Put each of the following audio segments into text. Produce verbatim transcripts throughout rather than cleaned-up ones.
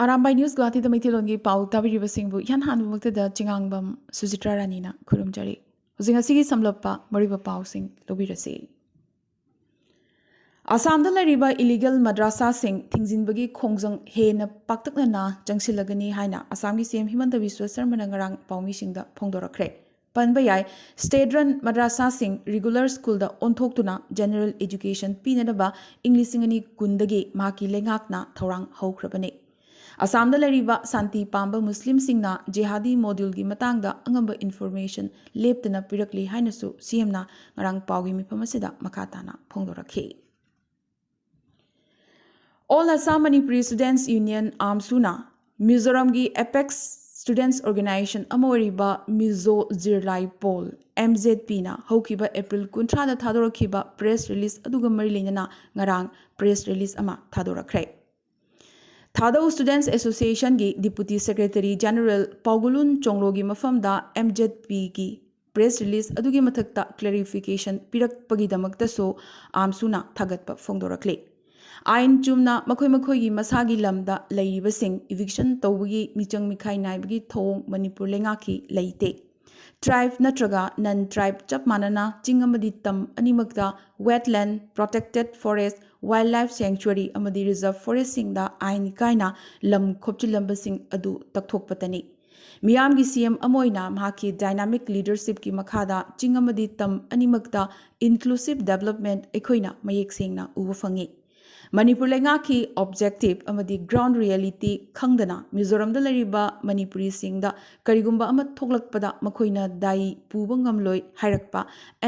Arambai news ꯒꯨꯋꯥꯍꯥꯇꯤꯗ ꯃꯩꯇꯩꯂꯣꯟꯒꯤ ꯄꯥꯎ ꯇꯥꯕꯤꯔꯤꯕꯁꯤꯡꯕꯨ ꯏꯍꯥꯟ ꯍꯥꯟꯕꯃꯛꯇꯗ ꯆꯤꯉꯥꯡꯕꯝ ꯁꯨꯖꯤꯇ꯭ꯔꯥ ꯔꯥꯅꯤꯅ ꯈꯨꯔꯨꯝꯖꯔꯤ꯫ ꯍꯧꯖꯤꯛ ꯉꯁꯤꯒꯤ ꯁꯝꯂꯞꯄ ꯃꯔꯨꯑꯣꯏꯕ ꯄꯥꯎꯁꯤꯡ ꯂꯧꯕꯤꯔꯁꯤ꯫ ꯑꯁꯥꯝꯗ ꯂꯩꯔꯤꯕ illegal ꯃꯗ꯭ꯔꯥꯁꯥꯁꯤꯡ ꯊꯤꯡꯖꯤꯟꯕꯒꯤ ꯈꯣꯡꯖꯪ ꯍꯦꯟꯅ ꯄꯥꯛꯇꯛꯅꯅ ꯆꯪꯁꯤꯜꯂꯒꯅꯤ ꯍꯥꯏꯅ ꯑꯁꯥꯝꯒꯤ ꯁꯤ ꯑꯦꯝ ꯍꯤꯃꯟꯇ ꯕꯤꯁ꯭ꯋ ꯁꯔꯃꯅ ꯉꯔꯥꯡ ꯄꯥꯎꯃꯤꯁꯤꯡꯗ ꯐꯣꯡꯗꯣꯔꯛꯈ꯭ꯔꯦ꯫ ꯄꯟꯕ ꯌꯥꯏ, state run ꯃꯗ꯭ꯔꯥꯁꯥꯁꯤꯡ regular schoolꯗ ꯑꯣꯟꯊꯣꯛꯇꯨꯅ general education ꯄꯤꯅꯅꯕ ꯏꯪ ꯂꯤꯁꯤꯡ ꯑꯅꯤ ꯀꯨꯟꯗꯒꯤ ꯃꯍꯥꯛꯀꯤ ꯂꯩꯉꯥꯛꯅ ꯊꯧꯔꯥꯡ ꯍꯧꯈ꯭ꯔꯕꯅꯤ꯫ ꯑꯁꯥꯝꯗ ꯂꯩꯔꯤꯕ ꯁꯥꯟꯇꯤ ꯄꯥꯝꯕ ꯃꯨꯁꯂꯤꯝꯁꯤꯡꯅ ꯖꯤꯍꯥꯗꯤ moduleꯒꯤ ꯃꯇꯥꯡꯗ ꯑꯉꯝꯕ information ꯂꯦꯞꯇꯅ ꯄꯤꯔꯛꯂꯤ ꯍꯥꯏꯅꯁꯨ ꯁꯤ ꯑꯦꯝꯅ ꯉꯔꯥꯡ ꯄꯥꯎꯒꯤ ꯃꯤꯐꯝ ꯑꯁꯤꯗ ꯃꯈꯥ ꯇꯥꯅ ꯐꯣꯡꯗꯣꯔꯛꯈꯤ꯫ All Assam Manipuri Students Union, AAMSUꯅ ꯃꯤꯖꯣꯔꯥꯝꯒꯤ apex students organization ꯑꯃ ꯑꯣꯏꯔꯤꯕ ꯃꯤꯖꯣ ꯖꯤꯔꯂꯥꯏ ꯄꯣꯜ, MZPꯅ ꯍꯧꯈꯤꯕ April ꯀꯨꯟꯊ꯭ꯔꯥꯗ ꯊꯥꯗꯣꯔꯛꯈꯤꯕ press release ꯑꯗꯨꯒ ꯃꯔꯤ ꯂꯩꯅꯅ ꯉꯔꯥꯡ press release ꯑꯃ ꯊꯥꯗꯣꯔꯛꯈ꯭ꯔꯦ꯫ ꯊꯥꯗꯧ Students Associationꯒꯤ Deputy Secretary General ꯄꯥꯎꯒꯨꯂꯨꯟ ꯆꯣꯡꯂꯣꯒꯤ ꯃꯐꯝꯗ MZPꯒꯤ press release ꯑꯗꯨꯒꯤ ꯃꯊꯛꯇ clarification ꯄꯤꯔꯛꯄꯒꯤꯗꯃꯛꯇꯁꯨ AAMSUꯅ ꯊꯥꯒꯠꯄ ꯐꯣꯡꯗꯣꯔꯛꯂꯤ꯫ ꯑꯥꯏꯟ ꯆꯨꯝꯅ ꯃꯈꯣꯏ ꯃꯈꯣꯏꯒꯤ ꯃꯁꯥꯒꯤ ꯂꯝꯗ ꯂꯩꯔꯤꯕꯁꯤꯡ eviction ꯇꯧꯕꯒꯤ ꯃꯤꯆꯪ ꯃꯤꯈꯥꯏ ꯅꯥꯏꯕꯒꯤ ꯊꯧꯑꯣꯡ ꯃꯅꯤꯄꯨꯔ ꯂꯩꯉꯥꯛꯀꯤ ꯂꯩꯇꯦ꯫ Tribe ꯅꯠꯇ꯭ꯔꯒ non tribe ꯆꯞ ꯃꯥꯟꯅꯅ ꯆꯤꯡ ꯑꯃꯗꯤ ꯇꯝ ꯑꯅꯤꯃꯛꯇ wetland, protected forest, wildlife sanctuary ꯑꯃꯗꯤ reserve forestꯁꯤꯡꯗ ꯑꯥꯏꯟ ꯀꯥꯏꯅ ꯂꯝ ꯈꯣꯞꯆꯤꯜꯂꯝꯕꯁꯤꯡ ꯑꯗꯨ ꯇꯛꯊꯣꯛꯄꯇꯅꯤ꯫ ꯃꯤꯌꯥꯝꯒꯤ ꯁꯤ ꯑꯦꯝ ꯑꯃ ꯑꯣꯏꯅ ꯃꯍꯥꯛꯀꯤ dynamic leadershipꯀꯤ ꯃꯈꯥꯗ ꯆꯤꯡ ꯑꯃꯗꯤ ꯇꯝ ꯑꯅꯤꯃꯛꯇ inclusive development ꯑꯩꯈꯣꯏꯅ ꯃꯌꯦꯛ ꯁꯦꯡꯅ ꯎꯕ ꯐꯪꯉꯤ꯫ ꯃꯅꯤꯄꯨꯔ ꯂꯩꯉꯥꯛꯀꯤ objective ꯑꯃꯗꯤ ground reality ꯈꯪꯗꯅ ꯃꯤꯖꯣꯔꯥꯝꯗ ꯂꯩꯔꯤꯕ ꯃꯅꯤꯄꯨꯔꯤꯁꯤꯡꯗ ꯀꯔꯤꯒꯨꯝꯕ ꯑꯃ ꯊꯣꯛꯂꯛꯄꯗ ꯃꯈꯣꯏꯅ ꯗꯥꯏ ꯄꯨꯕ ꯉꯝꯂꯣꯏ ꯍꯥꯏꯔꯛꯄ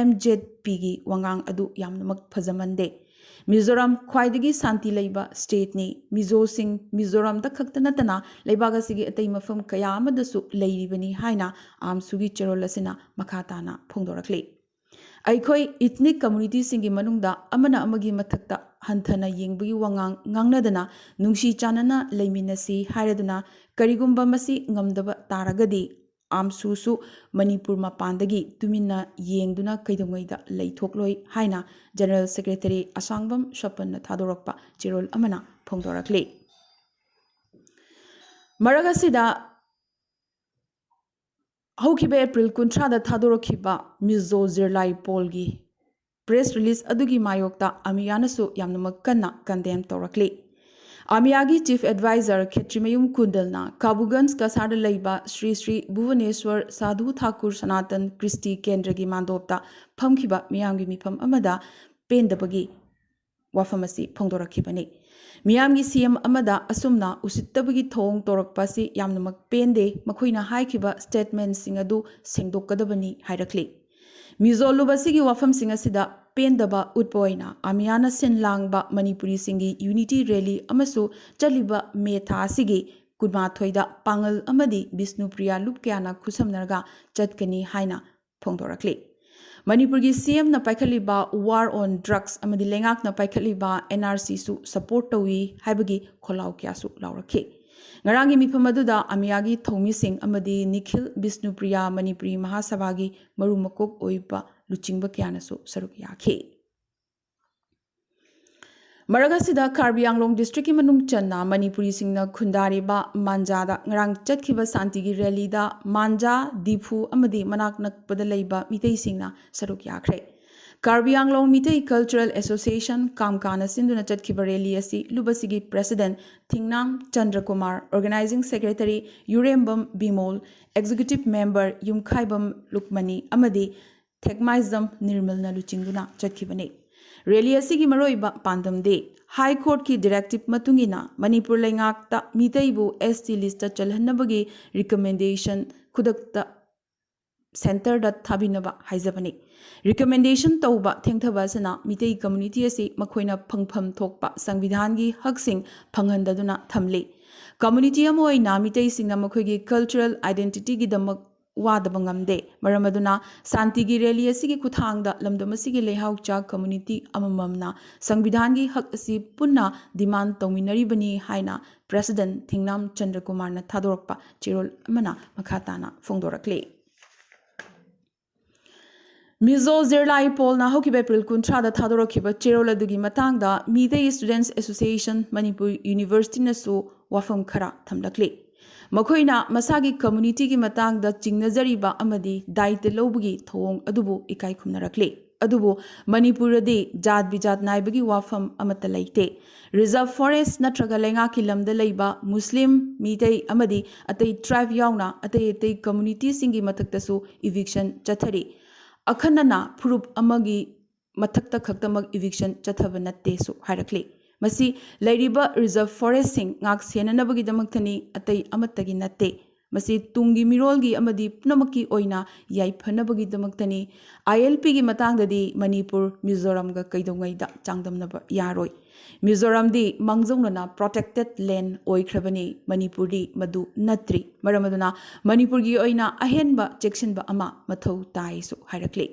MZPꯒꯤ ꯋꯥꯉꯥꯡ ꯑꯗꯨ ꯌꯥꯝꯅꯃꯛ ꯐꯖꯃꯟꯗꯦ꯫ ꯃꯤꯖꯣꯔꯥꯝ ꯈ꯭ꯋꯥꯏꯗꯒꯤ ꯁꯥꯟꯇꯤ ꯂꯩꯕ stateꯅꯤ꯫ ꯃꯤꯖꯣꯁꯤꯡ ꯃꯤꯖꯣꯔꯥꯝꯗ ꯈꯛꯇ ꯅꯠꯇꯅ ꯂꯩꯕꯥꯛ ꯑꯁꯤꯒꯤ ꯑꯇꯩ ꯃꯐꯝ ꯀꯌꯥ ꯑꯃꯗꯁꯨ ꯂꯩꯔꯤꯕꯅꯤ ꯍꯥꯏꯅ AAMSUꯒꯤ ꯆꯦꯔꯣꯜ ꯑꯁꯤꯅ ꯃꯈꯥ ꯇꯥꯅ ꯐꯣꯡꯗꯣꯔꯛꯂꯤ꯫ ꯑꯩꯈꯣꯏ ethnic communityꯁꯤꯡꯒꯤ ꯃꯅꯨꯡꯗ ꯑꯃꯅ ꯑꯃꯒꯤ ꯃꯊꯛꯇ ꯍꯟꯊꯅ ꯌꯦꯡꯕꯒꯤ ꯋꯥꯉꯥꯡ ꯉꯥꯡꯅꯗꯅ ꯅꯨꯡꯁꯤ ꯆꯥꯟꯅꯅ ꯂꯩꯃꯤꯟꯅꯁꯤ ꯍꯥꯏꯔꯗꯨꯅ ꯀꯔꯤꯒꯨꯝꯕ ꯃꯁꯤ ꯉꯝꯗꯕ ꯇꯥꯔꯒꯗꯤ AAMSUꯁꯨ ꯃꯅꯤꯄꯨꯔ ꯃꯄꯥꯟꯗꯒꯤ ꯇꯨꯃꯤꯟꯅ ꯌꯦꯡꯗꯨꯅ ꯀꯩꯗꯧꯉꯩꯗ ꯂꯩꯊꯣꯛꯂꯣꯏ ꯍꯥꯏꯅ General Secretary ꯑꯁꯥꯡꯕꯝ ꯁꯣꯄꯟꯅ ꯊꯥꯗꯣꯔꯛꯄ ꯆꯦꯔꯣꯜ ꯑꯃꯅ ꯐꯣꯡꯗꯣꯔꯛꯂꯤ꯫ ꯃꯔꯛ ꯑꯁꯤꯗ, ꯍꯧꯈꯤꯕ ꯑꯦꯄ꯭ꯔꯤꯜ ꯀꯨꯟꯊ꯭ꯔꯥꯗ ꯊꯥꯗꯣꯔꯛꯈꯤꯕ ꯃꯤꯖꯣ ꯖꯤꯔꯂꯥꯏ ꯄꯣꯜꯒꯤ ꯄ꯭ꯔꯦꯁ ꯔꯤꯂꯤꯖ ꯑꯗꯨꯒꯤ ꯃꯥꯌꯣꯛꯇ ꯑꯃꯤꯌꯥꯅꯁꯨ ꯌꯥꯝꯅꯃꯛ ꯀꯟꯅ ꯀꯟꯗꯦꯝ ꯇꯧꯔꯛꯂꯤ꯫ ꯑꯃꯤꯌꯥꯒꯤ ꯆꯤꯐ ꯑꯦꯗꯚꯥꯏꯖꯔ ꯈꯦꯇ꯭ꯔꯤꯃꯌꯨꯝ ꯀꯨꯟꯗꯜꯅ ꯀꯥꯕꯨꯒꯟꯖ ꯀꯁꯥꯔꯗ ꯂꯩꯕ ꯁ꯭ꯔꯤ ꯁ꯭ꯔꯤ ꯚꯨꯕꯅꯦꯁ꯭ꯋꯔ ꯁꯥꯙꯨ ꯊꯥꯀꯨꯔ ꯁꯅꯥꯇꯟ ꯀ꯭ꯔꯤꯁꯇꯤ ꯀꯦꯟꯗ꯭ꯔꯒꯤ ꯃꯥꯟꯗꯣꯞꯇ ꯐꯝꯈꯤꯕ ꯃꯤꯌꯥꯝꯒꯤ ꯃꯤꯐꯝ ꯑꯃꯗ ꯄꯦꯟꯗꯕꯒꯤ ꯋꯥꯐꯝ ꯑꯁꯤ ꯐꯣꯡꯗꯣꯔꯛꯈꯤꯕꯅꯤ꯫ ꯃꯤꯌꯥꯝꯒꯤ ꯁꯤ ꯑꯦꯝ ꯑꯃꯗ ꯑꯁꯨꯝꯅ ꯎꯁꯤꯠꯇꯕꯒꯤ ꯊꯧꯑꯣꯡ ꯇꯧꯔꯛꯄ ꯑꯁꯤ ꯌꯥꯝꯅꯃꯛ ꯄꯦꯟꯗꯦ, ꯃꯈꯣꯏꯅ ꯍꯥꯏꯈꯤꯕ ꯁ꯭ꯇꯦꯠꯃꯦꯟꯁꯤꯡ ꯑꯗꯨ ꯁꯦꯡꯗꯣꯛꯀꯗꯕꯅꯤ ꯍꯥꯏꯔꯛꯂꯤ꯫ ꯃꯤꯖꯣ ꯂꯨꯞ ꯑꯁꯤꯒꯤ ꯋꯥꯐꯝꯁꯤꯡ ꯑꯁꯤꯗ ꯄꯦꯟꯗꯕ ꯎꯠꯄ ꯑꯣꯏꯅ ꯑꯃꯤꯌꯥꯅ ꯁꯤꯟ ꯂꯥꯡꯕ ꯃꯅꯤꯄꯨꯔꯤꯁꯤꯡꯒꯤ ꯌꯨꯅꯤꯇꯤ ꯔꯦꯂꯤ ꯑꯃꯁꯨ ꯆꯠꯂꯤꯕ ꯃꯦ ꯊꯥ ꯑꯁꯤꯒꯤ ꯀꯨꯟꯃꯥꯊꯣꯏꯗ ꯄꯥꯉꯜ ꯑꯃꯗꯤ ꯕꯤꯁꯅꯨꯄ꯭ꯔꯤꯌꯥ ꯂꯨꯞ ꯀꯌꯥꯅ ꯈꯨꯠꯁꯝꯅꯔꯒ ꯆꯠꯀꯅꯤ ꯍꯥꯏꯅ ꯐꯣꯡꯗꯣꯔꯛꯂꯤ꯫ ꯃꯅꯤꯄꯨꯔꯒꯤ ꯁꯤ ꯑꯦꯝꯅ ꯄꯥꯏꯈꯠꯂꯤꯕ War on Drugs ꯑꯃꯗꯤ ꯂꯩꯉꯥꯛꯅ ꯄꯥꯏꯈꯠꯂꯤꯕ ꯑꯦꯟ ꯑꯥꯔ ꯁꯤꯁꯨ ꯁꯄꯣꯔꯠ ꯇꯧꯏ ꯍꯥꯏꯕꯒꯤ ꯈꯣꯜꯂꯥꯎ ꯀꯌꯥꯁꯨ ꯂꯥꯎꯔꯛꯈꯤ꯫ ꯉꯔꯥꯡꯒꯤ ꯃꯤꯐꯝ ꯑꯗꯨꯗ ꯑꯃꯤꯌꯥꯒꯤ ꯊꯧꯃꯤꯁꯤꯡ ꯑꯃꯗꯤ ꯅꯤꯈꯤꯜ ꯕꯤꯁꯅꯨꯄ꯭ꯔꯤꯌꯥ ꯃꯅꯤꯄꯨꯔꯤ ꯃꯍꯥꯁꯚꯥꯒꯤ ꯃꯔꯨ ꯃꯀꯣꯛ ꯑꯣꯏꯕ ꯂꯨꯆꯤꯡꯕ ꯀꯌꯥꯅꯁꯨ ꯁꯔꯨꯛ ꯌꯥꯈꯤ꯫ ꯃꯔꯛ ꯑꯁꯤꯗ, ꯀꯥꯔꯕꯤ ꯑꯪꯂꯣꯡ ꯗꯤꯁꯇ꯭ꯔꯤꯛꯀꯤ ꯃꯅꯨꯡ ꯆꯟꯅ ꯃꯅꯤꯄꯨꯔꯤꯁꯤꯡꯅ ꯈꯨꯟꯗꯥꯔꯤꯕ ꯃꯥꯟꯖꯥꯗ ꯉꯔꯥꯡ ꯆꯠꯈꯤꯕ ꯁꯥꯟꯇꯤꯒꯤ ꯔꯦꯂꯤꯗ ꯃꯥꯟꯖꯥ, ꯗꯤꯐꯨ ꯑꯃꯗꯤ ꯃꯅꯥꯛ ꯅꯛꯄꯗ ꯂꯩꯕ ꯃꯤꯇꯩꯁꯤꯡꯅ ꯁꯔꯨꯛ ꯌꯥꯈ꯭ꯔꯦ꯫ ꯀꯥꯔꯕꯤ ꯑꯪꯂꯣꯡ ꯃꯤꯇꯩ ꯀꯜꯆꯔꯦꯜ ꯑꯦꯁꯣꯁꯤꯌꯦꯁꯟ, ꯀꯥꯝꯀꯥꯅ ꯁꯤꯟꯗꯨꯅ ꯆꯠꯈꯤꯕ ꯔꯦꯂꯤ ꯑꯁꯤ ꯂꯨꯞ ꯑꯁꯤꯒꯤ president Thingnam Chandrakumar, organising secretary Yurembam Bimol, executive member Yumkhaibam Lukmani ꯑꯃꯗꯤ ꯊꯦꯛꯃꯥꯏꯖꯝ ꯅꯤꯔꯃꯜꯅ ꯂꯨꯆꯤꯡꯗꯨꯅ ꯆꯠꯈꯤꯕꯅꯤ꯫ ꯔꯦꯂꯤ ꯑꯁꯤꯒꯤ ꯃꯔꯨꯑꯣꯏꯕ ꯄꯥꯟꯗꯝꯗꯤ ꯍꯥꯏ ꯀꯣꯔꯠꯀꯤ ꯗꯤꯔꯦꯛꯇꯤꯚ ꯃꯇꯨꯡ ꯏꯟꯅ ꯃꯅꯤꯄꯨꯔ ꯂꯩꯉꯥꯛꯇ ꯃꯤꯇꯩꯕꯨ ꯑꯦꯁ ꯇꯤ ꯂꯤꯁꯇ ꯆꯜꯍꯟꯅꯕꯒꯤ ꯔꯤꯀꯃꯦꯟꯗꯦꯁꯟ ꯈꯨꯗꯛꯇ ꯁꯦꯟꯇꯔꯗ ꯊꯥꯕꯤꯅꯕ ꯍꯥꯏꯖꯕꯅꯤ꯫ ꯔꯤꯀꯃꯦꯟꯗꯦꯁꯟ ꯇꯧꯕ ꯊꯦꯡꯊꯕ ꯑꯁꯤꯅ ꯃꯤꯇꯩ ꯀꯝꯃ꯭ꯌꯨꯅꯤꯇꯤ ꯑꯁꯤ ꯃꯈꯣꯏꯅ ꯐꯪꯐꯝ ꯊꯣꯛꯄ ꯁꯪꯕꯤꯙꯥꯟꯒꯤ ꯍꯛꯁꯤꯡ ꯐꯪꯍꯟꯗꯗꯨꯅ ꯊꯝꯂꯤ꯫ ꯀꯝꯃ꯭ꯌꯨꯅꯤꯇꯤ ꯑꯃ ꯑꯣꯏꯅ ꯃꯤꯇꯩꯁꯤꯡꯅ ꯃꯈꯣꯏꯒꯤ ꯀꯜꯆꯔꯦꯜ ꯑꯥꯏꯗꯦꯟꯇꯤꯇꯤꯒꯤꯗꯃꯛ ꯋꯥꯗꯕ ꯉꯝꯗꯦ꯫ ꯃꯔꯝ ꯑꯗꯨꯅ ꯁꯥꯟꯇꯤꯒꯤ ꯔꯦꯂꯤ ꯑꯁꯤꯒꯤ ꯈꯨꯠꯊꯥꯡꯗ ꯂꯝꯗꯝ ꯑꯁꯤꯒꯤ ꯂꯩꯍꯥꯎ ꯆꯥ ꯀꯝꯃ꯭ꯌꯨꯅꯤꯇꯤ ꯑꯃꯃꯝꯅ ꯁꯪꯕꯤꯙꯥꯟꯒꯤ ꯍꯛ ꯑꯁꯤ ꯄꯨꯟꯅ ꯗꯤꯃꯥꯟ ꯇꯧꯃꯤꯟꯅꯔꯤꯕꯅꯤ ꯍꯥꯏꯅ ꯄ꯭ꯔꯦꯁꯤꯗꯦꯟꯠ ꯊꯤꯡꯅꯥꯝ ꯆꯟꯗ꯭ꯔꯀꯨꯃꯥꯔꯅ ꯊꯥꯗꯣꯔꯛꯄ ꯆꯦꯔꯣꯜ ꯑꯃꯅ ꯃꯈꯥ ꯇꯥꯅ ꯐꯣꯡꯗꯣꯔꯛꯂꯤ꯫ ꯃꯤꯖꯣ ꯖꯤꯔꯂꯥꯏ ꯄꯣꯜꯅ ꯍꯧꯈꯤꯕ ꯑꯦꯄ꯭ꯔꯤꯜ ꯀꯨꯟꯊ꯭ꯔꯥꯗ ꯊꯥꯗꯣꯔꯛꯈꯤꯕ ꯆꯦꯔꯣꯜ ꯑꯗꯨꯒꯤ ꯃꯇꯥꯡꯗ ꯃꯤꯇꯩ ꯁ꯭ꯇꯨꯗꯦꯟꯠꯁ ꯑꯦꯁꯣꯁꯤꯌꯦꯁꯟ ꯃꯅꯤꯄꯨꯔ ꯌꯨꯅꯤꯚꯔꯁꯤꯇꯤꯅꯁꯨ ꯋꯥꯐꯝ ꯈꯔ ꯊꯝꯂꯛꯂꯤ꯫ ꯃꯈꯣꯏꯅ ꯃꯁꯥꯒꯤ ꯀꯝꯃ꯭ꯌꯨꯅꯤꯇꯤꯒꯤ ꯃꯇꯥꯡꯗ ꯆꯤꯡꯅꯖꯔꯤꯕ ꯑꯃꯗꯤ ꯗꯥꯏꯇ ꯂꯧꯕꯒꯤ ꯊꯧꯑꯣꯡ ꯑꯗꯨꯕꯨ ꯏꯀꯥꯏ ꯈꯨꯝꯅꯔꯛꯂꯤ꯫ ꯑꯗꯨꯕꯨ ꯃꯅꯤꯄꯨꯔꯗꯗꯤ ꯖꯥꯠ ꯕꯤꯖꯥꯠ ꯅꯥꯏꯕꯒꯤ ꯋꯥꯐꯝ ꯑꯃꯠꯇ ꯂꯩꯇꯦ꯫ ꯔꯤꯖꯔꯚ ꯐꯣꯔꯦꯁ ꯅꯠꯇ꯭ꯔꯒ ꯂꯩꯉꯥꯛꯀꯤ ꯂꯝꯗ ꯂꯩꯕ ꯃꯨꯁꯂꯤꯝ, ꯃꯤꯇꯩ ꯑꯃꯗꯤ ꯑꯇꯩ ꯇ꯭ꯔꯥꯏꯕ ꯌꯥꯎꯅ ꯑꯇꯩ ꯑꯇꯩ ꯀꯝꯃ꯭ꯌꯨꯅꯤꯇꯤꯁꯤꯡꯒꯤ ꯃꯊꯛꯇꯁꯨ ꯏꯚꯤꯛꯁꯟ ꯆꯠꯊꯔꯤ꯫ ꯑꯈꯟꯅꯅ ꯐꯨꯔꯨꯞ ꯑꯃꯒꯤ ꯃꯊꯛꯇ ꯈꯛꯇꯃꯛ ꯏꯚꯤꯛꯁꯟ ꯆꯠꯊꯕ ꯅꯠꯇꯦꯁꯨ ꯍꯥꯏꯔꯛꯂꯤ꯫ ꯃꯁꯤ ꯂꯩꯔꯤꯕ ꯔꯤꯖꯔꯚ ꯐꯣꯔꯦꯁꯁꯤꯡ ꯉꯥꯛ ꯁꯦꯟꯅꯅꯕꯒꯤꯗꯃꯛꯇꯅꯤ, ꯑꯇꯩ ꯑꯃꯠꯇꯒꯤ ꯅꯠꯇꯦ꯫ ꯃꯁꯤ ꯇꯨꯡꯒꯤ ꯃꯤꯔꯣꯜꯒꯤ ꯑꯃꯗꯤ ꯄꯨꯝꯅꯃꯛꯀꯤ ꯑꯣꯏꯅ ꯌꯥꯏꯐꯅꯕꯒꯤꯗꯃꯛꯇꯅꯤ꯫ ꯑꯥꯏ ꯑꯦꯜ ꯄꯤꯒꯤ ꯃꯇꯥꯡꯗꯗꯤ ꯃꯅꯤꯄꯨꯔ ꯃꯤꯖꯣꯔꯥꯝꯒ ꯀꯩꯗꯧꯉꯩꯗ ꯆꯥꯡꯗꯝꯅꯕ ꯌꯥꯔꯣꯏ꯫ ꯃꯤꯖꯣꯔꯥꯝꯗꯤ ꯃꯥꯡꯖꯧꯅꯅ ꯄ꯭ꯔꯣꯇꯦꯛꯇꯦꯗ ꯂꯦꯟ ꯑꯣꯏꯈ꯭ꯔꯕꯅꯤ, ꯃꯅꯤꯄꯨꯔꯗꯤ ꯃꯗꯨ ꯅꯠꯇ꯭ꯔꯤ꯫ ꯃꯔꯝ ꯑꯗꯨꯅ ꯃꯅꯤꯄꯨꯔꯒꯤ ꯑꯣꯏꯅ ꯑꯍꯦꯟꯕ ꯆꯦꯛꯁꯤꯟꯕ ꯑꯃ ꯃꯊꯧ ꯇꯥꯏꯁꯨ ꯍꯥꯏꯔꯛꯂꯤ꯫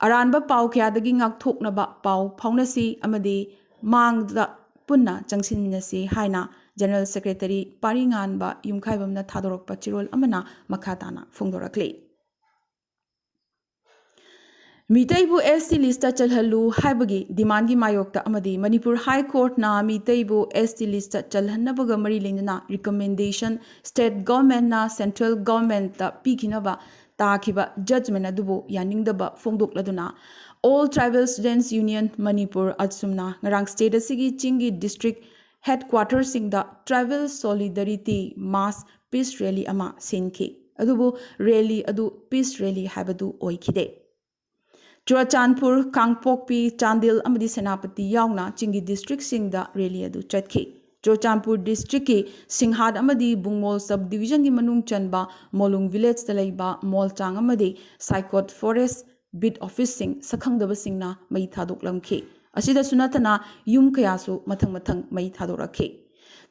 ꯑꯔꯥꯟꯕ ꯄꯥꯎ ꯀꯌꯥꯗꯒꯤ ꯉꯥꯛꯊꯣꯛꯅꯕ ꯄꯥꯎ ꯐꯥꯎꯅꯁꯤ ꯑꯃꯗꯤ ꯃꯥꯡꯗ ꯄꯨꯟꯅ ꯆꯪꯁꯤꯟꯃꯤꯟꯅꯁꯤ ꯍꯥꯏꯅ ꯖꯦꯅꯔꯦꯜ ꯁꯦꯀ꯭ꯔꯦꯇꯔꯤ ꯄꯥꯔꯤꯉꯥꯟꯕ ꯌꯨꯝꯈꯥꯏꯕꯝꯅ ꯊꯥꯗꯣꯔꯛꯄ ꯆꯦꯔꯣꯜ ꯑꯃꯅ ꯃꯈꯥ ꯇꯥꯅ ꯐꯣꯡꯗꯣꯔꯛꯂꯤ꯫ ꯃꯤꯇꯩꯕꯨ ꯑꯦꯁ ꯇꯤ ꯂꯤꯁꯇ ꯆꯜꯍꯜꯂꯨ ꯍꯥꯏꯕꯒꯤ ꯗꯤꯃꯥꯟꯒꯤ ꯃꯥꯌꯣꯛꯇ ꯑꯃꯗꯤ ꯃꯅꯤꯄꯨꯔ ꯍꯥꯏ ꯀꯣꯔꯠꯅ ꯃꯤꯇꯩꯕꯨ ꯑꯦꯁ ꯇꯤ ꯂꯤꯁꯇ ꯆꯜꯍꯟꯅꯕꯒ ꯃꯔꯤ ꯂꯩꯅꯅ ꯔꯤꯀꯃꯦꯟꯗꯦꯁꯟ ꯁ꯭ꯇꯦꯠ ꯒꯚꯔꯟꯃꯦꯟꯠꯅ ꯁꯦꯟꯇ꯭ꯔꯦꯜ ꯒꯚꯔꯟꯃꯦꯟꯠꯇ ꯄꯤꯈꯤꯅꯕ ꯇꯥꯈꯤꯕ ꯖꯖꯃꯦꯟ ꯑꯗꯨꯕꯨ ꯌꯥꯅꯤꯡꯗꯕ ꯐꯣꯡꯗꯣꯛꯂꯗꯨꯅ All Tribal Students Union Manipur, ꯑꯁꯨꯝꯅ ꯉꯔꯥꯡ ꯁ꯭ꯇꯦꯠ ꯑꯁꯤꯒꯤ ꯆꯤꯡꯒꯤ ꯗꯤꯁꯇ꯭ꯔꯤꯛ ꯍꯦꯗꯀ꯭ꯋꯥꯇꯔꯁꯤꯡꯗ ꯇ꯭ꯔꯥꯏꯕꯦꯜ ꯁꯣꯂꯤꯗꯔꯤꯇꯤ ꯃꯥꯁ ꯄꯤꯁ ꯔꯦꯂꯤ ꯑꯃ ꯁꯤꯟꯈꯤ꯫ ꯑꯗꯨꯕꯨ ꯔꯦꯂꯤ ꯑꯗꯨ ꯄꯤꯁ ꯔꯦꯂꯤ ꯍꯥꯏꯕꯗꯨ ꯑꯣꯏꯈꯤꯗꯦ꯫ ꯆꯨꯔꯆꯥꯟꯄꯨꯔ, ꯀꯥꯡꯄꯣꯛꯄꯤ, ꯆꯥꯟꯗꯦꯜ ꯑꯃꯗꯤ ꯁꯦꯅꯥꯄꯇꯤ ꯌꯥꯎꯅ ꯆꯤꯡꯒꯤ ꯗꯤꯁꯇ꯭ꯔꯤꯛꯁꯤꯡꯗ ꯔꯦꯂꯤ ꯑꯗꯨ ꯆꯠꯈꯤ꯫ ꯆꯨꯔꯆꯥꯟꯄꯨꯔ ꯗꯤꯁꯇ꯭ꯔꯤꯛꯀꯤ ꯁꯤꯡꯍꯥꯠ ꯑꯃꯗꯤ ꯕꯨꯡꯃꯣꯜ ꯁꯕ ꯗꯤꯕꯤꯖꯟꯒꯤ ꯃꯅꯨꯡ ꯆꯟꯕ ꯃꯣꯂꯨꯡ ꯚꯤꯂꯦꯖꯇ ꯂꯩꯕ ꯃꯣꯜꯆꯥꯡ ꯑꯃꯗꯤ ꯁꯥꯏꯀꯣꯠ ꯐꯣꯔꯦꯁ ꯕꯤꯠ ꯑꯣꯐꯤꯁꯁꯤꯡ ꯁꯛꯈꯪꯗꯕꯁꯤꯡꯅ ꯃꯩ ꯊꯥꯗꯣꯛꯂꯝꯈꯤ꯫ ꯑꯁꯤꯗꯁꯨ ꯅꯠꯇꯅ ꯌꯨꯝ ꯀꯌꯥꯁꯨ ꯃꯊꯪ ꯃꯊꯪ ꯃꯩ ꯊꯥꯗꯣꯔꯛꯈꯤ꯫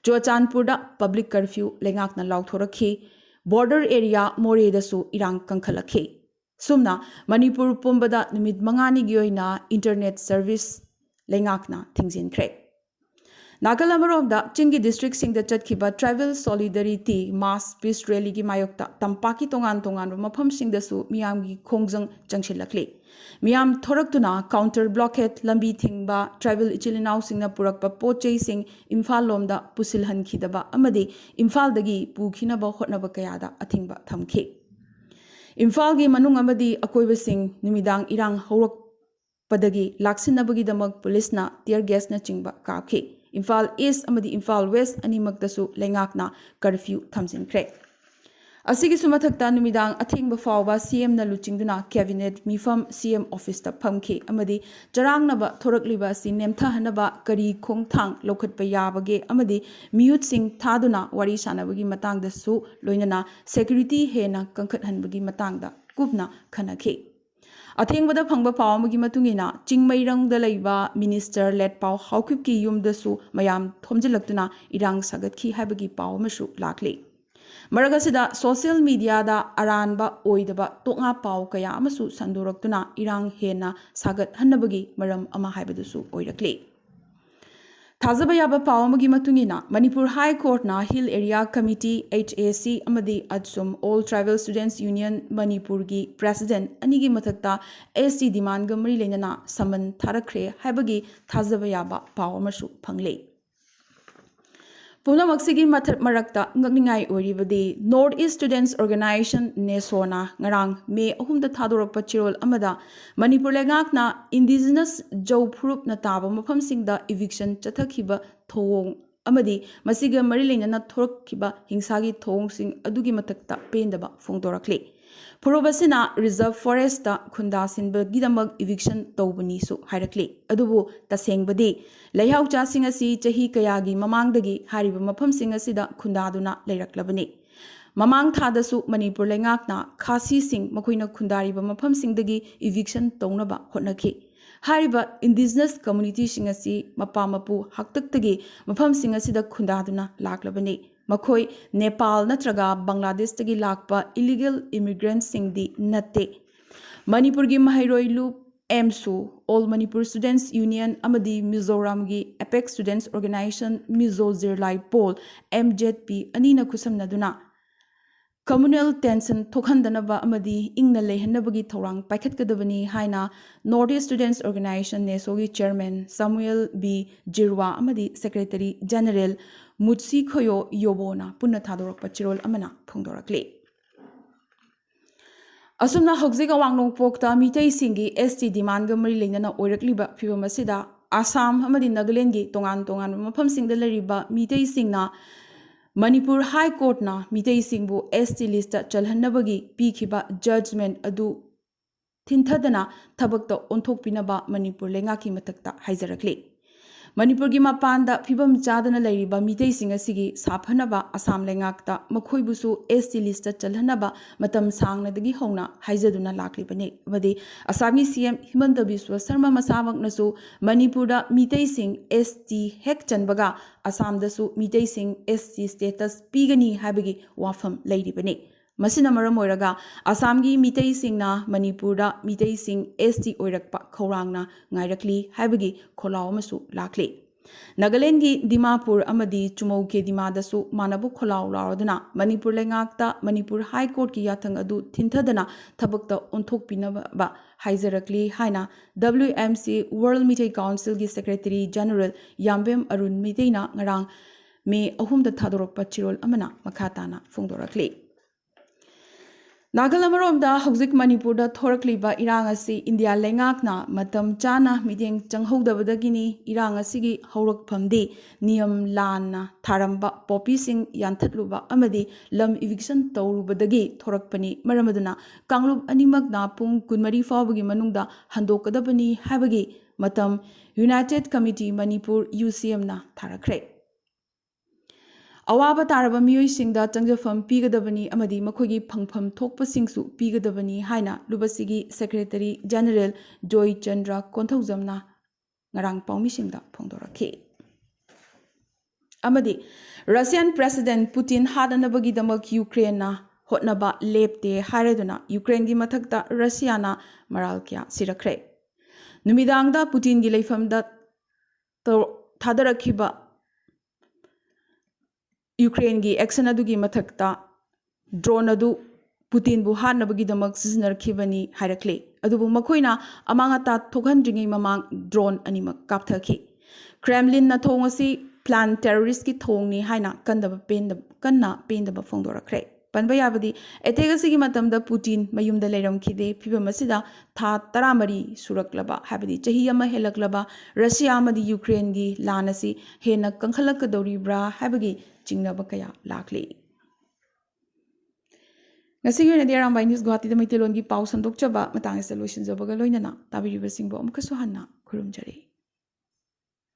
ꯆꯨꯔꯆꯥꯟꯄꯨꯔꯗ ꯄꯕ꯭ꯂꯤꯛ ꯀꯔꯐ꯭ꯌꯨ ꯂꯩꯉꯥꯛꯅ ꯂꯥꯎꯊꯣꯔꯛꯈꯤ꯫ ꯕꯣꯔꯗꯔ ꯑꯦꯔꯤꯌꯥ ꯃꯣꯔꯦꯗꯁꯨ ꯏꯔꯥꯡ ꯀꯟꯈꯠꯂꯛꯈꯤ꯫ ꯁꯨꯝꯅ ꯃꯅꯤꯄꯨꯔ ꯄꯨꯝꯕꯗ ꯅꯨꯃꯤꯠ ꯃꯉꯥꯅꯤꯒꯤ ꯑꯣꯏꯅ ꯏꯟꯇꯔꯅꯦꯠ ꯁꯔꯚꯤꯁ ꯂꯩꯉꯥꯛꯅ ꯊꯤꯡꯖꯤꯟꯈ꯭ꯔꯦ꯫ ꯅꯥꯀꯜ ꯑꯃꯔꯣꯝꯗ, ꯆꯤꯡꯒꯤ ꯗꯤꯁꯇ꯭ꯔꯤꯛꯁꯤꯡꯗ ꯆꯠꯈꯤꯕ Tribal Solidarity Mass Peace Rallyꯒꯤ ꯃꯥꯌꯣꯛꯇ ꯇꯝꯄꯥꯛꯀꯤ ꯇꯣꯉꯥꯟ ꯇꯣꯉꯥꯟꯕ ꯃꯐꯝꯁꯤꯡꯗꯁꯨ ꯃꯤꯌꯥꯝꯒꯤ ꯈꯣꯡꯖꯪ ꯆꯪꯁꯤꯜꯂꯛꯂꯤ꯫ ꯃꯤꯌꯥꯝ ꯊꯣꯔꯛꯇꯨꯅ counter blockade, ꯂꯝꯕꯤ ꯊꯤꯡꯕ, tribal ꯏꯆꯤꯜ ꯏꯅꯥꯎꯁꯤꯡꯅ ꯄꯨꯔꯛꯄ ꯄꯣꯠ ꯆꯩꯁꯤꯡ ꯏꯝꯐꯥꯜ ꯂꯣꯝꯗ ꯄꯨꯁꯤꯜꯍꯟꯈꯤꯗꯕ ꯑꯃꯗꯤ ꯏꯝꯐꯥꯜꯗꯒꯤ ꯄꯨꯈꯤꯅꯕ ꯍꯣꯠꯅꯕ ꯀꯌꯥꯗ ꯑꯊꯤꯡꯕ ꯊꯝꯈꯤ꯫ ꯏꯝꯐꯥꯜꯒꯤ ꯃꯅꯨꯡ ꯑꯃꯗꯤ ꯑꯀꯣꯏꯕꯁꯤꯡ ꯅꯨꯃꯤꯗꯥꯡ ꯏꯔꯥꯡ ꯍꯧꯔꯛꯄꯗꯒꯤ ꯂꯥꯛꯁꯤꯟꯅꯕꯒꯤꯗꯃꯛ ꯄꯨꯂꯤꯁꯅ tear gasꯅꯆꯤꯡꯕ ꯀꯥꯞꯈꯤ꯫ ꯏꯝꯐꯥꯜ East ꯑꯃꯗꯤ ꯏꯝꯐꯥꯜ West ꯑꯅꯤꯃꯛꯇꯁꯨ ꯂꯩꯉꯥꯛꯅ curfew ꯊꯝꯖꯤꯟꯈ꯭ꯔꯦ꯫ ꯑꯁꯤꯒꯤꯁꯨ ꯃꯊꯛꯇ, ꯅꯨꯃꯤꯗꯥꯡ ꯑꯊꯦꯡꯕ ꯐꯥꯎꯕ CMꯅ ꯂꯨꯆꯤꯡꯗꯨꯅ cabinet ꯃꯤꯐꯝ CM officeꯇ ꯐꯝꯈꯤ ꯑꯃꯗꯤ ꯆꯔꯥꯡꯅꯕ ꯊꯣꯔꯛꯂꯤꯕ ꯑꯁꯤ ꯅꯦꯝꯊꯍꯟꯅꯕ ꯀꯔꯤ ꯈꯣꯡꯊꯥꯡ ꯂꯧꯈꯠꯄ ꯌꯥꯕꯒꯦ ꯑꯃꯗꯤ ꯃꯤꯍꯨꯠꯁꯤꯡ ꯊꯥꯗꯨꯅ ꯋꯥꯔꯤ ꯁꯥꯅꯕꯒꯤ ꯃꯇꯥꯡꯗꯁꯨ ꯂꯣꯏꯅꯅ security ꯍꯦꯟꯅ ꯀꯟꯈꯠꯍꯟꯕꯒꯤ ꯃꯇꯥꯡꯗ ꯀꯨꯞꯅ ꯈꯟꯅꯈꯤ꯫ ꯑꯊꯦꯡꯕꯗ ꯐꯪꯕ ꯄꯥꯎ ꯑꯃꯒꯤ ꯃꯇꯨꯡ ꯏꯟꯅ, ꯆꯤꯡꯃꯩꯔꯣꯡꯗ ꯂꯩꯕ Minister ꯂꯦꯠꯄꯥꯎ ꯍꯥꯎꯀꯤꯞꯀꯤ ꯌꯨꯝꯗꯁꯨ ꯃꯌꯥꯝ ꯊꯣꯝꯖꯤꯜꯂꯛꯇꯨꯅ ꯏꯔꯥꯡ ꯁꯥꯒꯠꯈꯤ ꯍꯥꯏꯕꯒꯤ ꯄꯥꯎ ꯑꯃꯁꯨ ꯂꯥꯛꯂꯤ꯫ ꯃꯔꯛ ꯑꯁꯤꯗ social mediaꯗ ꯑꯔꯥꯟꯕ ꯑꯣꯏꯗꯕ ꯇꯣꯛꯉꯥ ꯄꯥꯎ ꯀꯌꯥ ꯑꯃꯁꯨ ꯁꯟꯗꯣꯔꯛꯇꯨꯅ ꯏꯔꯥꯡ ꯍꯦꯟꯅ ꯁꯥꯒꯠꯍꯟꯅꯕꯒꯤ ꯃꯔꯝ ꯑꯃ ꯍꯥꯏꯕꯗꯨꯁꯨ ꯑꯣꯏꯔꯛꯂꯤ꯫ ꯊꯥꯖꯕ ꯌꯥꯕ ꯄꯥꯎ ꯑꯃꯒꯤ ꯃꯇꯨꯡ ꯏꯟꯅ, Manipur High Courtꯅ Hill Area Committee, HAC, ꯑꯃꯗꯤ ATSUM, All Tribal Students Union ꯃꯅꯤꯄꯨꯔꯒꯤ president ꯑꯅꯤꯒꯤ ꯃꯊꯛꯇ ST demandꯒ ꯃꯔꯤ ꯂꯩꯅꯅ summon ꯊꯥꯔꯛꯈ꯭ꯔꯦ ꯍꯥꯏꯕꯒꯤ ꯊꯥꯖꯕ ꯌꯥꯕ ꯄꯥꯎ ꯑꯃꯁꯨ ꯐꯪꯂꯦ꯫ ꯄꯨꯝꯅꯃꯛꯁꯤꯒꯤ ꯃꯊꯛ ꯃꯔꯛꯇ ꯉꯛꯅꯤꯡꯉꯥꯏ ꯑꯣꯏꯔꯤꯕꯗꯤ, North East Students Organisation, NESOꯅ ꯉꯔꯥꯡ May ꯑꯍꯨꯝꯗ ꯊꯥꯗꯣꯔꯛꯄ ꯆꯦꯔꯣꯜ ꯑꯃꯗ, ꯃꯅꯤꯄꯨꯔ ꯂꯩꯉꯥꯛꯅ indigenous ꯖꯧ ꯐꯨꯔꯨꯞꯅ ꯇꯥꯕ ꯃꯐꯝꯁꯤꯡꯗ eviction ꯆꯠꯊꯈꯤꯕ ꯊꯧꯑꯣꯡ ꯑꯃꯗꯤ ꯃꯁꯤꯒ ꯃꯔꯤ ꯂꯩꯅꯅ ꯊꯣꯔꯛꯈꯤꯕ ꯍꯤꯡꯁꯥꯒꯤ ꯊꯧꯑꯣꯡꯁꯤꯡ ꯑꯗꯨꯒꯤ ꯃꯊꯛꯇ ꯄꯦꯟꯗꯕ ꯐꯣꯡꯗꯣꯔꯛꯂꯤ꯫ ꯐꯨꯔꯨꯞ ꯑꯁꯤꯅ reserve forestꯇ ꯈꯨꯟꯗꯥꯁꯤꯟꯕꯒꯤꯗꯃꯛ eviction ꯇꯧꯕꯅꯤꯁꯨ ꯍꯥꯏꯔꯛꯂꯤ꯫ ꯑꯗꯨꯕꯨ ꯇꯁꯦꯡꯕꯗꯤ, ꯂꯩꯍꯥꯎꯆꯥꯁꯤꯡ ꯑꯁꯤ ꯆꯍꯤ ꯀꯌꯥꯒꯤ ꯃꯃꯥꯡꯗꯒꯤ ꯍꯥꯏꯔꯤꯕ ꯃꯐꯝꯁꯤꯡ ꯑꯁꯤꯗ ꯈꯨꯟꯗꯥꯗꯨꯅ ꯂꯩꯔꯛꯂꯕꯅꯤ꯫ ꯃꯃꯥꯡ ꯊꯥꯗꯁꯨ ꯃꯅꯤꯄꯨꯔ ꯂꯩꯉꯥꯛꯅ ꯈꯥꯁꯤꯁꯤꯡ ꯃꯈꯣꯏꯅ ꯈꯨꯟꯗꯥꯔꯤꯕ ꯃꯐꯝꯁꯤꯡꯗꯒꯤ eviction ꯇꯧꯅꯕ ꯍꯣꯠꯅꯈꯤ꯫ ꯍꯥꯏꯔꯤꯕ indigenous communityꯁꯤꯡ ꯑꯁꯤ ꯃꯄꯥ ꯃꯄꯨ ꯍꯥꯛꯇꯛꯇꯒꯤ ꯃꯐꯝꯁꯤꯡ ꯑꯁꯤꯗ ꯈꯨꯟꯗꯥꯗꯨꯅ ꯂꯥꯛꯂꯕꯅꯤ꯫ ꯃꯈꯣꯏ ꯅꯦꯄꯥꯜ ꯅꯠꯇ꯭ꯔꯒ ꯕꯪꯒ꯭ꯂꯥꯗꯦꯁꯇꯒꯤ ꯂꯥꯛꯄ illegal immigrantꯁꯤꯡꯗꯤ ꯅꯠꯇꯦ꯫ ꯃꯅꯤꯄꯨꯔꯒꯤ ꯃꯍꯩꯔꯣꯏ ꯂꯨꯞ ꯑꯦꯝꯁꯨ, All Manipur Students Union ꯑꯃꯗꯤ ꯃꯤꯖꯣꯔꯥꯝꯒꯤ Apex Students Organisation, Mizo Zirlai Pawl, M Z P ꯑꯅꯤꯅ ꯈꯨꯠꯁꯝꯅꯗꯨꯅ communal tension ꯊꯣꯛꯍꯟꯗꯅꯕ ꯑꯃꯗꯤ ꯏꯪꯅ ꯂꯩꯍꯟꯅꯕꯒꯤ ꯊꯧꯔꯥꯡ ꯄꯥꯏꯈꯠꯀꯗꯕꯅꯤ ꯍꯥꯏꯅ North East Students Organisation, ꯅꯦꯁꯣꯒꯤ chairman ꯁꯥꯃꯨꯑꯦꯜ ꯕꯤ ꯖꯤꯔꯋꯥ ꯑꯃꯗꯤ secretary general ꯃꯨꯠꯁꯤ ꯈꯣꯌꯣ ꯌꯣꯕꯣꯅ ꯄꯨꯟꯅ ꯊꯥꯗꯣꯔꯛꯄ ꯆꯦꯔꯣꯜ ꯑꯃꯅ ꯐꯣꯡꯗꯣꯔꯛꯂꯤ꯫ ꯑꯁꯨꯝꯅ ꯍꯧꯖꯤꯛ ꯑꯋꯥꯡ ꯅꯣꯡꯄꯣꯛꯇ ꯃꯤꯇꯩꯁꯤꯡꯒꯤ S T demandꯒ ꯃꯔꯤ ꯂꯩꯅꯅ ꯑꯣꯏꯔꯛꯂꯤꯕ ꯐꯤꯕꯝ ꯑꯁꯤꯗ, ꯑꯁꯥꯝ ꯑꯃꯗꯤ ꯅꯥꯒꯥꯂꯦꯟꯒꯤ ꯇꯣꯉꯥꯟ ꯇꯣꯉꯥꯟꯕ ꯃꯐꯝꯁꯤꯡꯗ ꯂꯩꯔꯤꯕ ꯃꯤꯇꯩꯁꯤꯡꯅ ꯃꯅꯤꯄꯨꯔ High Courtꯅ ꯃꯤꯇꯩꯁꯤꯡꯕꯨ S T listꯇ ꯆꯜꯍꯟꯅꯕꯒꯤ ꯄꯤꯈꯤꯕ judgment ꯑꯗꯨ ꯊꯤꯟꯊꯗꯅ ꯊꯕꯛꯇ ꯑꯣꯟꯊꯣꯛꯄꯤꯅꯕ ꯃꯅꯤꯄꯨꯔ ꯂꯩꯉꯥꯛꯀꯤ ꯃꯊꯛꯇ ꯍꯥꯏꯖꯔꯛꯂꯤ꯫ ꯃꯅꯤꯄꯨꯔꯒꯤ ꯃꯄꯥꯟꯗ ꯐꯤꯕꯝ ꯆꯥꯗꯅ ꯂꯩꯔꯤꯕ ꯃꯤꯇꯩꯁꯤꯡ ꯑꯁꯤꯒꯤ ꯁꯥꯐꯅꯕ ꯑꯁꯥꯝ ꯂꯩꯉꯥꯛꯇ ꯃꯈꯣꯏꯕꯨꯁꯨ S T listꯇ ꯆꯜꯍꯟꯅꯕ ꯃꯇꯝ ꯁꯥꯡꯅꯗꯒꯤ ꯍꯧꯅ ꯍꯥꯏꯖꯗꯨꯅ ꯂꯥꯛꯂꯤꯕꯅꯤ ꯑꯃꯗꯤ ꯑꯁꯥꯝꯒꯤ C M ꯍꯤꯃꯟꯇ ꯕꯤꯁ꯭ꯋ ꯁꯔꯃ ꯃꯁꯥꯃꯛꯅꯁꯨ ꯃꯅꯤꯄꯨꯔꯗ ꯃꯤꯇꯩꯁꯤꯡ S T ꯍꯦꯛ ꯆꯟꯕꯒ ꯑꯁꯥꯝꯗꯁꯨ ꯃꯤꯇꯩꯁꯤꯡ S T status ꯄꯤꯒꯅꯤ ꯍꯥꯏꯕꯒꯤ ꯋꯥꯐꯝ ꯂꯩꯔꯤꯕꯅꯤ꯫ ꯃꯁꯤꯅ ꯃꯔꯝ ꯑꯣꯏꯔꯒ ꯑꯁꯥꯝꯒꯤ ꯃꯤꯇꯩꯁꯤꯡꯅ ꯃꯅꯤꯄꯨꯔꯗ ꯃꯤꯇꯩꯁꯤꯡ S T ꯑꯣꯏꯔꯛꯄ ꯈꯧꯔꯥꯡꯅ ꯉꯥꯏꯔꯛꯂꯤ ꯍꯥꯏꯕꯒꯤ ꯈꯣꯜꯂꯥꯎ ꯑꯃꯁꯨ ꯂꯥꯛꯂꯤ꯫ ꯅꯥꯒꯥꯂꯦꯟꯒꯤ ꯗꯤꯃꯥꯄꯨꯔ ꯑꯃꯗꯤ ꯆꯨꯃꯧꯀꯦ ꯗꯤꯃꯥꯗꯁꯨ ꯃꯥꯟꯅꯕ ꯈꯣꯜꯂꯥꯎ ꯂꯥꯎꯔꯗꯨꯅ ꯃꯅꯤꯄꯨꯔ ꯂꯩꯉꯥꯛꯇ ꯃꯅꯤꯄꯨꯔ High Courtꯀꯤ ꯌꯥꯊꯪ ꯑꯗꯨ ꯊꯤꯟꯊꯗꯅ ꯊꯕꯛꯇ ꯑꯣꯟꯊꯣꯛꯄꯤꯅꯕ ꯍꯥꯏꯖꯔꯛꯂꯤ ꯍꯥꯏꯅ W M C, World Meitei Councilꯒꯤ secretary general ꯌꯥꯝꯕꯦꯝ Arun ꯃꯩꯇꯩꯅ ꯉꯔꯥꯡ ꯃꯦ ꯑꯍꯨꯝꯗ ꯊꯥꯗꯣꯔꯛꯄ ꯆꯦꯔꯣꯜ ꯑꯃꯅ ꯃꯈꯥ ꯇꯥꯅ ꯐꯣꯡꯗꯣꯔꯛꯂꯤ꯫ ꯅꯥꯒꯜ ꯑꯃꯔꯣꯝꯗ ꯍꯧꯖꯤꯛ ꯃꯅꯤꯄꯨꯔꯗ ꯊꯣꯔꯛꯂꯤꯕ ꯏꯔꯥꯡ ꯑꯁꯤ ꯏꯟꯗꯤꯌꯥ ꯂꯩꯉꯥꯛꯅ ꯃꯇꯝ ꯆꯥꯅ ꯃꯤꯠꯌꯦꯡ ꯆꯪꯍꯧꯗꯕꯗꯒꯤꯅꯤ꯫ ꯏꯔꯥꯡ ꯑꯁꯤꯒꯤ ꯍꯧꯔꯛꯐꯝꯗꯤ ꯅꯤꯌꯝ ꯂꯥꯟꯅ ꯊꯥꯔꯝꯕ ꯄꯣꯄꯤꯁꯤꯡ ꯌꯥꯟꯊꯠꯂꯨꯕ ꯑꯃꯗꯤ ꯂꯝ eviction ꯇꯧꯔꯨꯕꯗꯒꯤ ꯊꯣꯔꯛꯄꯅꯤ꯫ ꯃꯔꯝ ꯑꯗꯨꯅ ꯀꯥꯡꯂꯨꯞ ꯑꯅꯤꯃꯛꯅ ꯄꯨꯡ ꯀꯨꯟꯃꯔꯤ ꯐꯥꯎꯕꯒꯤ ꯃꯅꯨꯡꯗ ꯍꯟꯗꯣꯛꯀꯗꯕꯅꯤ ꯍꯥꯏꯕꯒꯤ ꯃꯇꯝ United Committee Manipur, U C Mꯅ ꯊꯥꯔꯛꯈ꯭ꯔꯦ꯫ ꯑꯋꯥꯕ ꯇꯥꯔꯕ ꯃꯤꯑꯣꯏꯁꯤꯡꯗ ꯆꯪꯖꯐꯝ ꯄꯤꯒꯗꯕꯅꯤ ꯑꯃꯗꯤ ꯃꯈꯣꯏꯒꯤ ꯐꯪꯐꯝ ꯊꯣꯛꯄꯁꯤꯡꯁꯨ ꯄꯤꯒꯗꯕꯅꯤ ꯍꯥꯏꯅ ꯂꯨꯕꯁꯤꯒꯤ secretary general ꯖꯣꯏ ꯆꯟꯗ꯭ꯔ ꯀꯣꯟꯊꯧꯖꯝꯅ ꯉꯔꯥꯡ ꯄꯥꯎꯃꯤꯁꯤꯡꯗ ꯐꯣꯡꯗꯣꯔꯛꯈꯤ꯫ ꯑꯃꯗꯤ Russian President Putin ꯍꯥꯠꯅꯅꯕꯒꯤꯗꯃꯛ ꯌꯨꯀ꯭ꯔꯦꯟꯅ ꯍꯣꯠꯅꯕ ꯂꯦꯞꯇꯦ ꯍꯥꯏꯔꯗꯨꯅ ꯌꯨꯀ꯭ꯔꯦꯟꯒꯤ ꯃꯊꯛꯇ ꯔꯁꯤꯌꯥꯅ ꯃꯔꯥꯜ ꯀꯌꯥ ꯁꯤꯔꯛꯈ꯭ꯔꯦ꯫ ꯅꯨꯃꯤꯗꯥꯡꯗ ꯄꯨꯇꯤꯟꯒꯤ ꯂꯩꯐꯝꯗ ꯊꯥꯗꯔꯛꯈꯤꯕ ꯌꯨꯀ꯭ꯔꯦꯟꯒꯤ action ꯑꯗꯨꯒꯤ ꯃꯊꯛꯇ drone ꯑꯗꯨ ꯄꯨꯇꯤꯟꯕꯨ ꯍꯥꯠꯅꯕꯒꯤꯗꯃꯛ ꯁꯤꯖꯤꯟꯅꯔꯛꯈꯤꯕꯅꯤ ꯍꯥꯏꯔꯛꯂꯤ꯫ ꯑꯗꯨꯕꯨ ꯃꯈꯣꯏꯅ ꯑꯃꯥꯡ ꯑꯇꯥ ꯊꯣꯛꯍꯟꯗ꯭ꯔꯤꯉꯩ ꯃꯃꯥꯡ drone ꯑꯅꯤꯃꯛ ꯀꯥꯞꯊꯈꯤ꯫ ꯀ꯭ꯔꯦꯝꯂꯤꯟꯅ ꯊꯣꯡ ꯑꯁꯤ plan terroristꯀꯤ ꯊꯣꯡꯅꯤ ꯍꯥꯏꯅ ꯀꯟꯗꯕ ꯄꯦꯟꯗꯕ ꯀꯟꯅ ꯄꯦꯟꯗꯕ ꯐꯣꯡꯗꯣꯔꯛꯈ꯭ꯔꯦ꯫ ꯄꯟꯕ ꯌꯥꯕꯗꯤ, attack ꯑꯁꯤꯒꯤ ꯃꯇꯝꯗ ꯄꯨꯇꯤꯟ ꯃꯌꯨꯝꯗ ꯂꯩꯔꯝꯈꯤꯗꯦ꯫ ꯐꯤꯕꯝ ꯑꯁꯤꯗ ꯊꯥ ꯇꯔꯥꯃꯔꯤ ꯁꯨꯔꯛꯂꯕ, ꯍꯥꯏꯕꯗꯤ ꯆꯍꯤ ꯑꯃ ꯍꯦꯜꯂꯛꯂꯕ ꯔꯁꯤꯌꯥ ꯑꯃꯗꯤ ꯌꯨꯀ꯭ꯔꯦꯟꯒꯤ ꯂꯥꯟ ꯑꯁꯤ ꯍꯦꯟꯅ ꯀꯟꯈꯠꯂꯛꯀꯗꯧꯔꯤꯕ꯭ꯔꯥ ꯍꯥꯏꯕꯒꯤ ꯆꯤꯡꯅꯕ ꯀꯌꯥ ꯂꯥꯛꯂꯤ꯫ ꯉꯁꯤꯒꯤ ꯑꯣꯏꯅꯗꯤ ꯑꯔꯥꯝꯕꯥꯏ ꯅ꯭ꯌꯨꯁ ꯒꯨꯋꯥꯍꯥꯇꯤꯗ ꯃꯩꯇꯩꯂꯣꯟꯒꯤ ꯄꯥꯎ ꯁꯟꯗꯣꯛꯆꯕ ꯃꯇꯥꯡ ꯑꯁꯤꯗ ꯂꯣꯏꯁꯤꯟꯖꯕꯒ ꯂꯣꯏꯅꯅ ꯇꯥꯕꯤꯔꯤꯕꯁꯤꯡꯕꯨ ꯑꯃꯨꯛꯀꯁꯨ ꯍꯟꯅ ꯈꯨꯔꯨꯝꯖꯔꯤ꯫